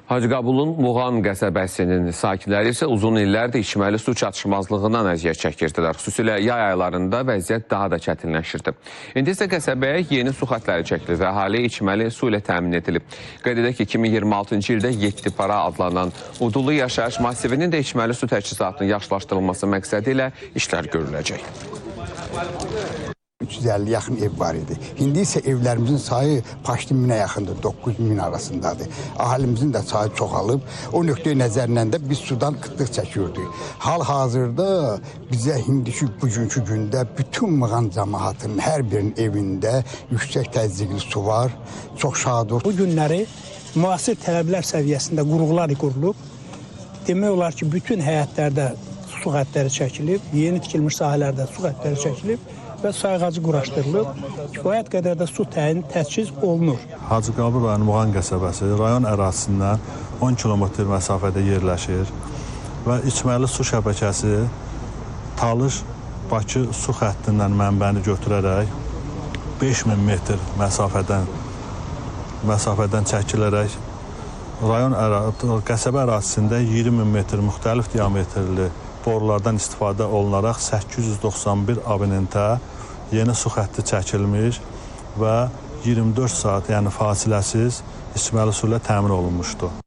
Hacıqabulun Muğan qəsəbəsinin sakinləri isə uzun illərdir içməli su çatışmazlığından əziyyət çəkirdilər. Xüsusilə yay aylarında vəziyyət daha da çətinləşirdi. İndi isə qəsəbəyə yeni su xətləri çəkilir və əhali içməli su ilə təmin edilib. Qeyd edək ki, 2026-cı ildə 7 para adlanan Udulu yaşayış massivinin də içməli su təchizatının yaxşılaşdırılması məqsədi ilə işlər görüləcək. 350 yaxın ev var idi. İndi isə evlərimizin sayı paşdı 1000-ə yaxındır, 9000 arasındadır. Ahalimizin də sayı çoxalıb. O nöqteyi nəzərlə də biz sudan qıtlıq çəkirdik. Hal-hazırda bizə indiki bugünkü gündə bütün Mığan cəmaatının hər birinin evində yüksək təzyiqli su var. Çox şadıq. Bu günləri müasir tələblər səviyyəsində qurğular qurulub. Demək olar ki, bütün həyətlərdə su xəttləri çəkilib, yeni tikilmiş sahələrdə su xəttləri çəkilib və sayğacı quraşdırılıb. Kifayət qədər də su təyin təchiz olunur. Hacıqabul rayonu Muğan qəsəbəsi rayon ərazisindən 10 kilometr məsafədə yerləşir və içməli su şəbəkəsi Talış Bakı su xəttindən mənbəni götürərək 5000 metr məsafədən çəkilərək rayon qəsəbə ərazisində 20 min metr müxtəlif diametrli borulardan istifadə olunaraq 891 abonentə yeni su xətti çəkilmiş və 24 saat, yəni fasiləsiz içməli su ilə təmin olunmuşdur.